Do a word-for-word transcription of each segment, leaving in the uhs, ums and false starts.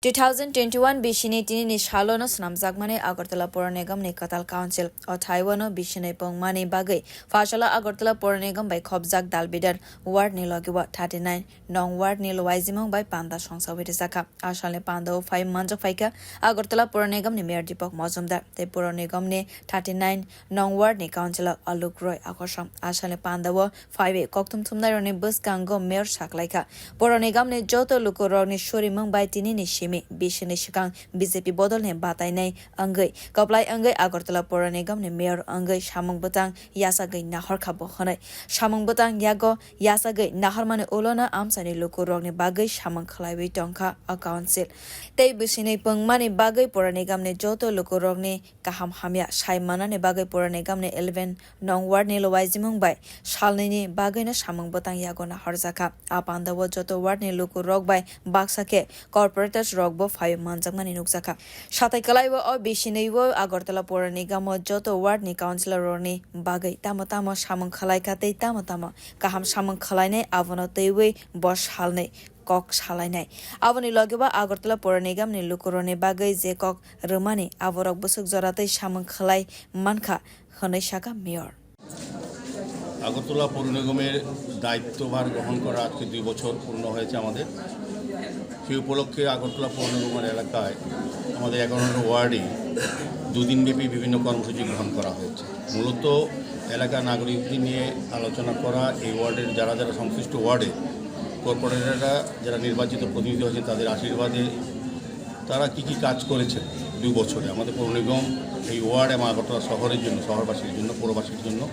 Two thousand twenty-one bisini tinini salono swnamjakmani Agartala Pura Nigamni kwtal council. O thaiwano bisini pungmani bagwi Phaisala Agartala Pura Nigam bai khopjak dalbidal ward ni logi o thirty nine nong ward ni lwaijimung bai panda songsawi rijakha. Asalni pandao phai manjak phaikha Agartala Pura Nigamni mayor Deepak Majumdar tei Pura Nigamni thirty nine nong ward ni councilor Alok Roy Akosom. Asalni pandao phaiwi kokthum thumnairokni bwskango mayor saklaikha. Pura Nigamni joto lukurokni surimung bai tinini simi bisini swkang B J P bodolni batainai wngwi kwplai wngwi Agartala Pura Nigamni mayor wngwi samung bwtang yachagwi nahorkha bo hwnwi. Samung bwtang yago yachagwi nahormani ulono amchaini lukurokni bagwi samung khwlaiwi tongkha o council. Tei bisini pungmani bagwi Pura Nigamni joto lukurokni kaham hamya sai manani bagwi Pura Nigamni eleven nong ward ni lwaijimung bai salnwini bagwino samung bwtang yago nahorjakha. A pandao joto ward ni lukurok bai baksa khe corporators rok bo phaiwi manjakmani nukjakha. Satai kwlaiwi o bisini o Agartala Pura Nigamo joto ward ni councilor rokni bagwi tamo tamo samung khwlaikha tei tamo tamo kaham samung khwlainai abono twiwi bo salnwi kok salainai. Aboni loge bo Agartala Pura Nigamni lukurokni bagwi je kok rwmani aborok bwswk jora tei samung khwlai mankha hwnwi sakha mayor. Agartala পৌর নিগমের দায়িত্বভার গ্রহণ করা আজকে দুই বছর পূর্ণ হয়েছে আমাদের। সেই উপলক্ষে আগরতলা পৌর নিগমের এলাকায় আমাদের এগারো নম্বর ওয়ার্ডে দুদিনব্যাপী বিভিন্ন কর্মসূচি গ্রহণ করা হয়েছে। মূলত এলাকার নাগরিকদের নিয়ে আলোচনা করা, এই ওয়ার্ডের যারা যারা সংশ্লিষ্ট ওয়ার্ডে কর্পোরেটররা যারা নির্বাচিত প্রতিনিধি হয়েছেন তাদের আশীর্বাদে তারা কি কি কাজ করেছেন দুই বছরে আমাদের পৌর নিগম, এই ওয়ার্ড এবং আগরতলা শহরের জন্য, শহরবাসীর জন্য, পৌরবাসীর জন্য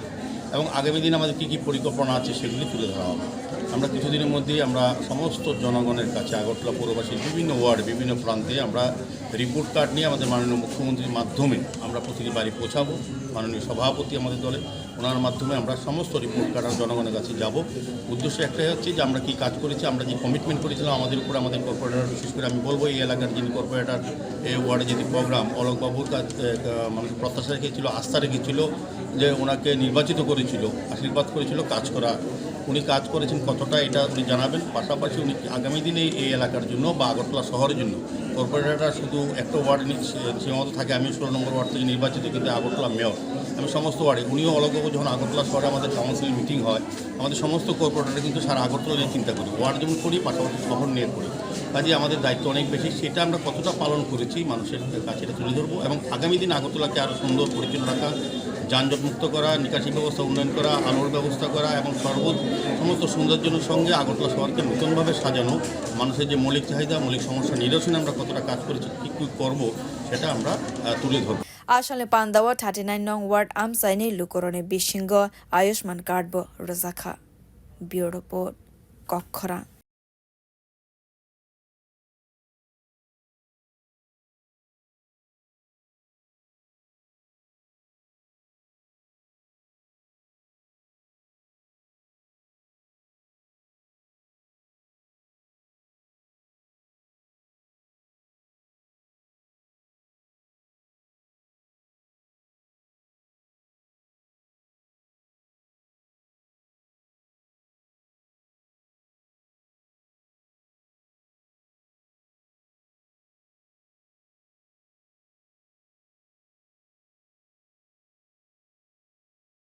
এবং আগামী দিনে আমাদের কি কি পরিকল্পনা আছে সেগুলি তুলে ধরা হবে। আমরা কিছুদিনের মধ্যেই আমরা সমস্ত জনগণের কাছে আগরতলা পৌরবাসীর বিভিন্ন ওয়ার্ড, বিভিন্ন প্রান্তে আমরা রিপোর্ট কার্ড নিয়ে আমাদের মাননীয় মুখ্যমন্ত্রীর মাধ্যমে আমরা প্রতিটি বাড়ি পৌঁছাবো। মাননীয় সভাপতি আমাদের দলের, ওনার মাধ্যমে আমরা সমস্ত রিপোর্ট কার্ড আর জনগণের কাছে যাব। উদ্দেশ্য একটাই হচ্ছে যে আমরা কি কাজ করেছি, আমরা যে কমিটমেন্ট করেছিলাম আমাদের উপরে আমাদের কর্পোরেটর, বিশেষ করে আমি বলবো এই এলাকার যিনি কর্পোরেটর, এই ওয়ার্ডে যিনি প্রোগ্রাম, অলোকবাবুর কাছ, এ, কা-, মানুষ প্রত্যাশা রেখেছিল, আস্থা রেখেছিল যে ওনাকে নির্বাচিত করেছিল, আশীর্বাদ করেছিল কাজ করা। উনি কাজ করেছেন কতটা এটা উনি জানাবেন। পাশাপাশি উনি আগামী দিনে এই এলাকার জন্য বা আগরতলা শহরের জন্য কর্পোরেটর শুধু একটা ওয়ার্ড নি-, সীমাবদ্ধ থাকে। আমি ষোলো নম্বর ওয়ার্ড থেকে নির্বাচিত, কিন্তু আগরতলা মেয়র, আমি সমস্ত ওয়ার্ডে, উনিও অলোকবাবু যখন আগরতলা শহরে আমাদের কাউন্সিল মিটিং হয়, আমাদের সমস্ত কর্পোরেটর কিন্তু সারা আগরতলা নিয়ে চিন্তা করি, ওয়ার্ড যেমন করি, পাশাপাশি শহর নিয়ে করি। কাজেই আমাদের দায়িত্ব অনেক বেশি। সেটা আমরা কতটা পালন করেছি মানুষের কাছে এটা তুলে ধরবো এবং আগামী দিন আগরতলাকে আরও সুন্দর পরিচ্ছন্ন রাখা, যানজট মুক্ত করা, নিকাশি ব্যবস্থা উন্নয়ন করা, আলোর ব্যবস্থা করা এবং সর্ব সমস্ত সৌন্দর্যের সঙ্গে আগরতলা শহরকে নতুনভাবে সাজানো, মানুষের যে মৌলিক চাহিদা, মৌলিক সমস্যা নিরসনে আমরা কতটা কাজ করেছি, কী কী করবো, সেটা আমরা আহ, তুলে ধরবো। Asalni pandao thirty nine nong ward amchaini lukurokni bisingo Ayushman card bo rwjakha. Bureau Report, Kokkhorang.